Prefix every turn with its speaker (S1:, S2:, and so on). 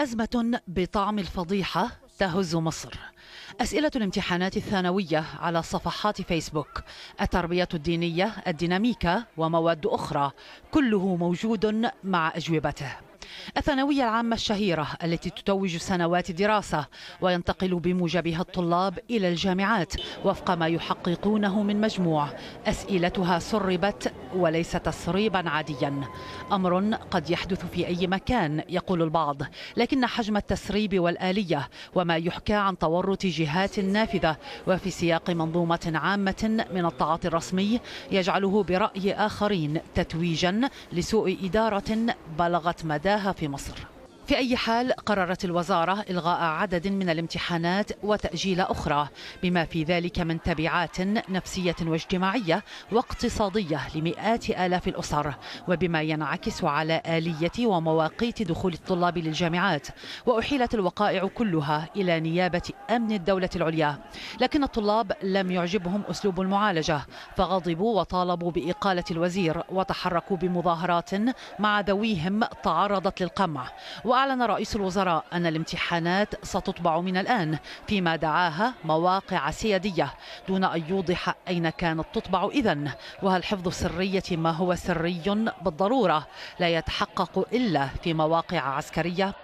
S1: أزمة بطعم الفضيحة تهز مصر. أسئلة الامتحانات الثانوية على صفحات فيسبوك، التربية الدينية، الديناميكا ومواد أخرى، كله موجود مع أجوبته. الثانوية العامة الشهيرة التي تتوج سنوات دراسة وينتقل بموجبها الطلاب إلى الجامعات وفق ما يحققونه من مجموع. أسئلتها سربت وليس تسريبا عاديا، أمر قد يحدث في أي مكان يقول البعض، لكن حجم التسريب والآلية وما يحكى عن تورط جهات نافذة وفي سياق منظومة عامة من التعاطي الرسمي يجعله برأي آخرين تتويجا لسوء إدارة بلغت مداها في مصر. في أي حال، قررت الوزارة إلغاء عدد من الامتحانات وتأجيل أخرى، بما في ذلك من تبعات نفسية واجتماعية واقتصادية لمئات آلاف الأسر، وبما ينعكس على آلية ومواقيت دخول الطلاب للجامعات. وأحيلت الوقائع كلها إلى نيابة أمن الدولة العليا، لكن الطلاب لم يعجبهم أسلوب المعالجة، فغضبوا وطالبوا بإقالة الوزير وتحركوا بمظاهرات مع ذويهم تعرضت للقمع. وأعلن رئيس الوزراء أن الامتحانات ستطبع من الآن فيما دعاها مواقع سيادية، دون أن يوضح أين كانت تطبع إذن، وهل حفظ السرية ما هو سري بالضرورة لا يتحقق إلا في مواقع عسكرية.